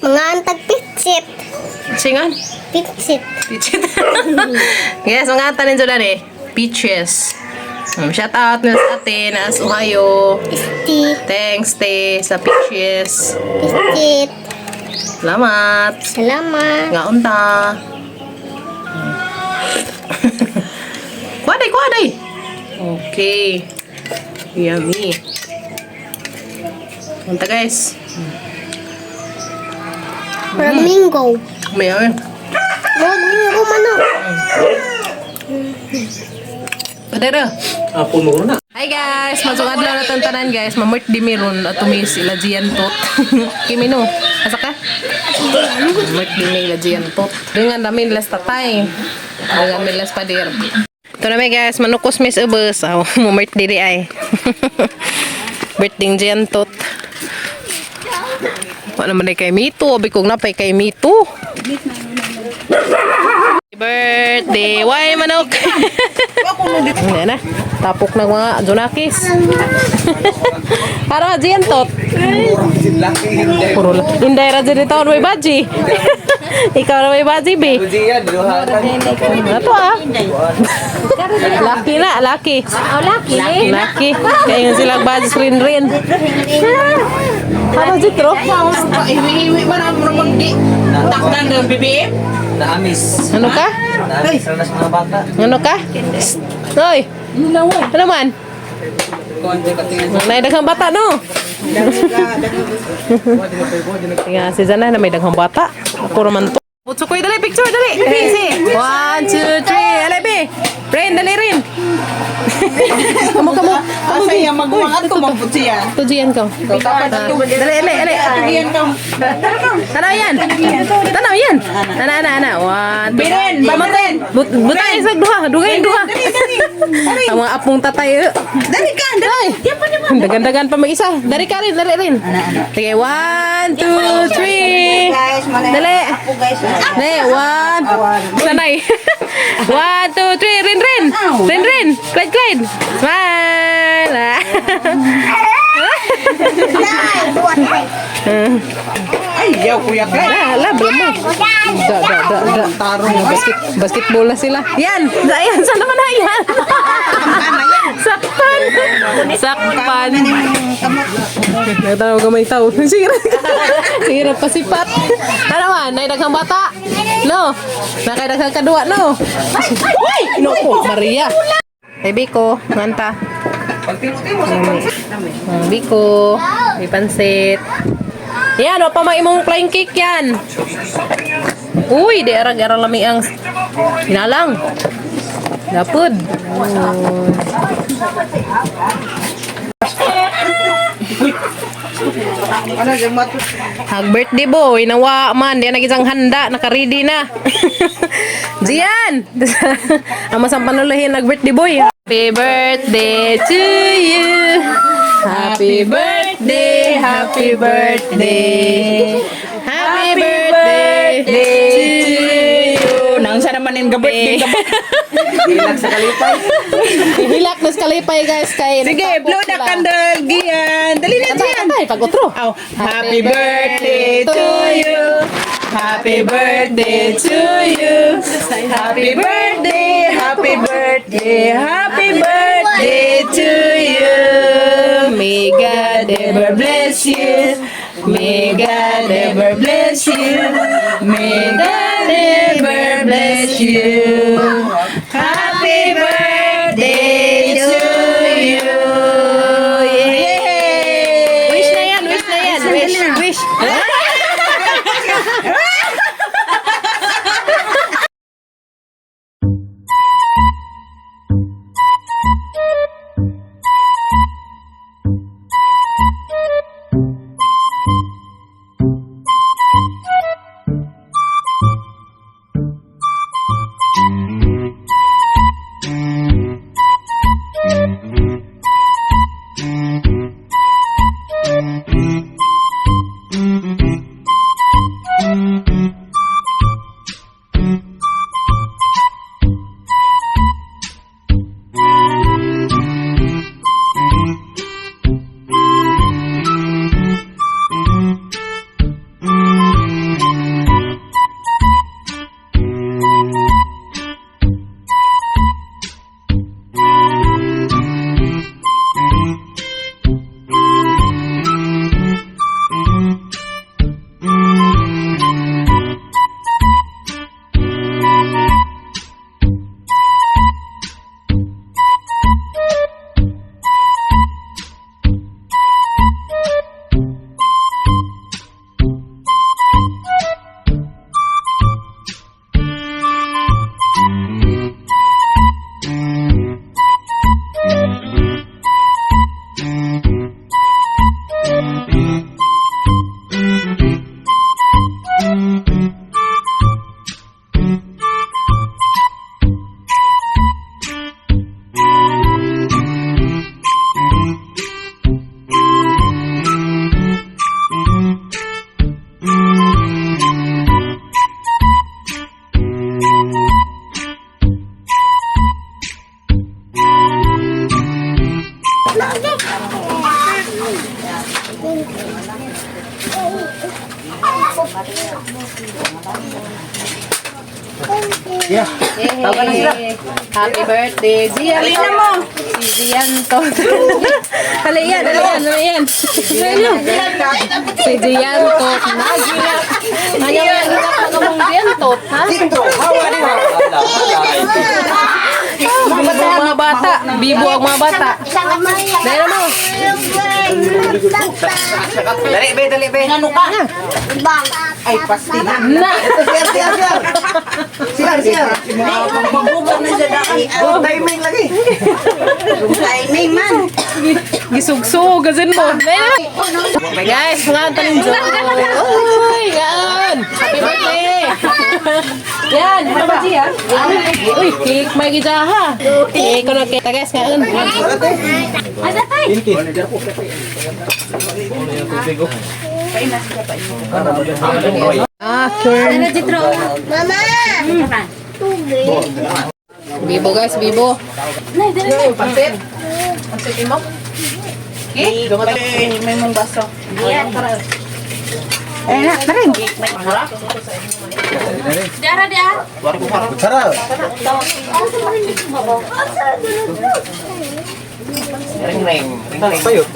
Mga antag pitsit. Singan? Pitsit. Peaches. Yes, mga tanin sila ni. Peaches. Shout out na sa atin, as Ohio. Isti. Thanks, te, sa peaches. Pitsit. Salamat. Salamat. Nga unta. Kuha day, kuha day. Okay. Yummy. Unta, guys. Flamingo. May ay. Flamingo man oh. Padera. Ah, puno na. Hi guys, masuk adlaw na tantanan guys. Mamurt di meron at tumis ila Gian tot. Kimi no. Asa ka? Mamurt di may ila Gian tot. Dengan namin las tatay. Dengan min las pader. Ito na may guys, manukos mis ubos. Aw, mamurt diri ay. Birthday Gian tot. Wala naman ay kay Mito. Abi kong napay kay Mito. Happy birthday! Why manok? Ano na? Tapok ng mga Junakis. Para Gian tot. Puro lang. Inday ra dyan taon may baji. Ikaw na may baji, be. Ano to ah? Lucky na, lucky. Oh, lucky. Lucky. Kaya nga sila baji rin rin. Para dito. Hiwi-hiwi ba na mo magdi? Takdan ng BBM? Naamis. Ano ka? Naamis na sa mga bata. Ano ka? Hoy! Ano man? Nay daghang bata no. Nga si Zana na may daghang bata. Ako raman to. Utsukoy dali picture dali. Easy. One, two, three. Dali be. Rin dali rin. Kamo kamo. Kamo Asa be. iya maguwangan ko maput siya. Tujian ka. Dali dali dali. Iyan ka. Tanaw yan. Tanaw yan. Ana ana ana. One, two. Biren, bamaten. But butay sa duha, dugay duha. Dali, dali. Ang mga apong tatay. Eh. Dali ka, dali. Yan pa naman. Dagan-dagan pa mag-isa. Dari ka rin, dari rin. Sige, one, two, three. Guys, malay. Dali. Apo guys. Dali, one. Sanay. One, two, three. Rin, rin. Rin, rin. Glide, glide. Smile. Ay, yaw kuya ka. La, la, bala mo. Da, da, da, da. Tarong. Basket, basketball na sila. Yan. Da, yan. Saan naman na yan? Sakpan. Sakpan. Nagtanaw gamay tao. Sige ra. Sige ra pasipat. Ano man, nay daghang bata. No. Nakay daghang kadua no. Uy, no ko, Maria. Hey Biko, nganta. Biko, may pansit. Yan, wa pa imong flying cake yan. Uy, di arag arang lami ang hinalang. Dapod. Ano yung mat? Hag birthday boy, nawa man, di na isang handa, naka-ready na. Gian! Ang masang panulahin nag birthday boy. Happy birthday to you. Happy birthday, happy birthday. Happy birthday to you. Nang sa naman yung birthday ka. Hilak sa kalipay. Hilak na sa kalipay guys kay Sige, nagtapok blow the sila. candle, Gian. Dali na, Katay, Gian. katay, pag utro. Aw, happy birthday to you. Happy birthday to you. Happy birthday, happy birthday, happy birthday to you. May God Ever bless you. May God ever bless you. May God ever bless you. Happy birthday to you. Yay! Wish na yan, wish na yan. Wish, wish. Yeah. Hey, happy birthday, Gian. Alina mo. Si Gian to. Hali yan, hali yan, hali yan. Si Gian to. Nagilak. Ayaw yan, hilak na mong Gian to. Ha? Bibo ang mga bata. Bibo ang mga bata. Dahil mo. Dali be, dali be. Ano ka? Ay, pastina. Na. Siar, siar, siar. Siar, siar. Magbubog na siya daan. Good timing lagi. Timing man. Gisugsug, gazin mo. Guys, mga tanin Jo. Uy, yan. Happy birthday. Yan, ano ba siya? Uy, cake may gija ha. Cake ko na cake. Guys, ngayon. Ah, corn. Mama! Tubig. Bibo guys, bibo. Pansit. Pansit mo. May mong baso. Eh, na, tarin. Kutsara. Ring ring. Ring ring. Payo.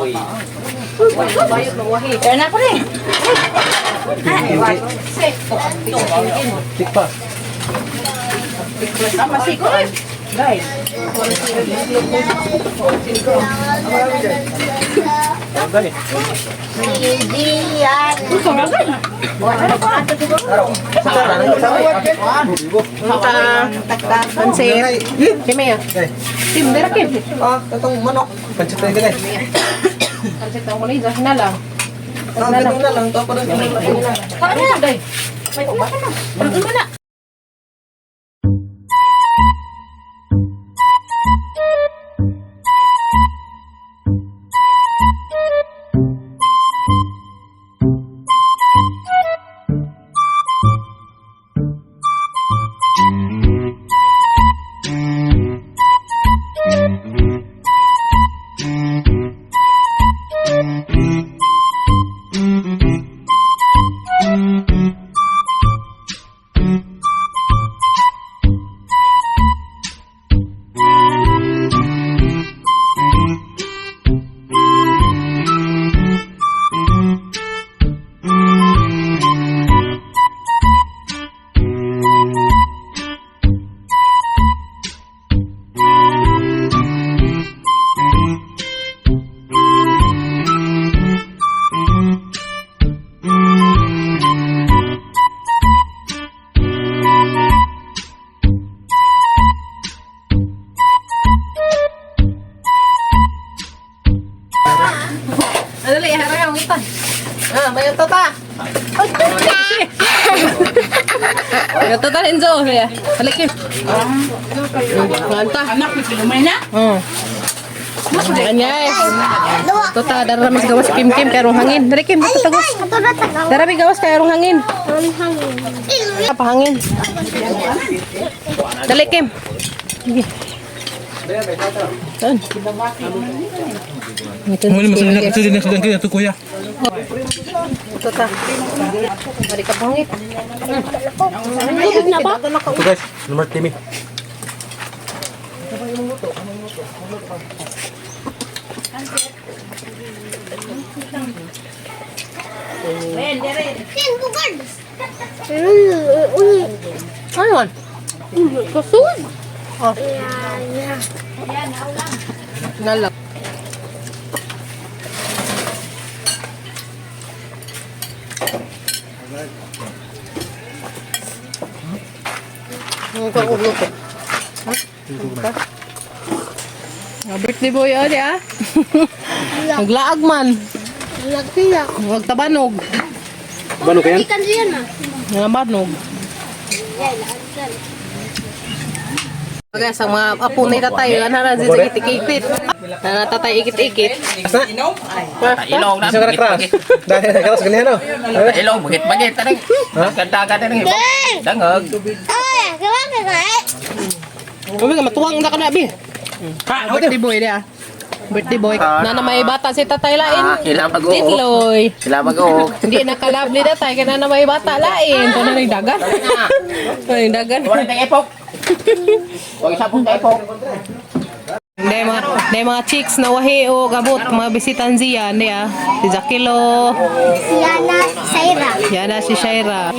Eh, na ko rin. Tikpa. Tama, siguro. Guys. Dali. Kutsara, kutsara. Pansit. Kimi ya. Tim, dera kim. Ah, katong manok. Pancit tayo guys. Pansit ang kulay, dyan na lang. Ah, ganun na lang. Tapos na lang. Day. Ano lang, harang ang itan. Ah, may tota. May tota Enzo. Kaya, balik yun. Nganta. Anak, may pinumay na. Ayan guys. Tota, darami sa gawas Kim Kim karong hangin. Dali Kim, dito tagos. Darami gawas karong hangin. Apa hangin? Dali Kim. Sige. Saan? Ito Muli mas na kasi din sa kaya to kuya. Ito ta. Balik ka pangit. Tubig na ba? Ito guys, number timi. Ano man? Kasud. Oh. Nala. Ang kagulo ko. Ha? Birthday boy, oh, di ah. Naglaag man. Laglag. Huwag tabanog. Bano kayan? Ikan diyan ah. Nga banog. Guys, ang mga apo ni tatay, ano na sa ikit-ikit. Ano tatay ikit-ikit. Ilong na, Isa ka na-crush. Dahil na-crush ganyan no. Ilong, bagit-bagit. Tanang, ganda-ganda ng iba. Dangag. Ay, kawa ka ka. Kami ka matuwang na ka na, bi. Ha, birthday boy dia. Birthday boy. Nana may bata si tatay lain. Ah, sila mag-uok. Titloy. Sila mag-uok. Hindi nakalabli na tayo. Kaya na may bata lain. Ito na nagdagan. Nagdagan. Wala tayong epok. Huwag isa pong epok. Hindi mga chicks na wahi o gabot. Mga bisitan siya. Hindi ah. Si Jaquilo. Siana, Saira. Yan na si Shaira.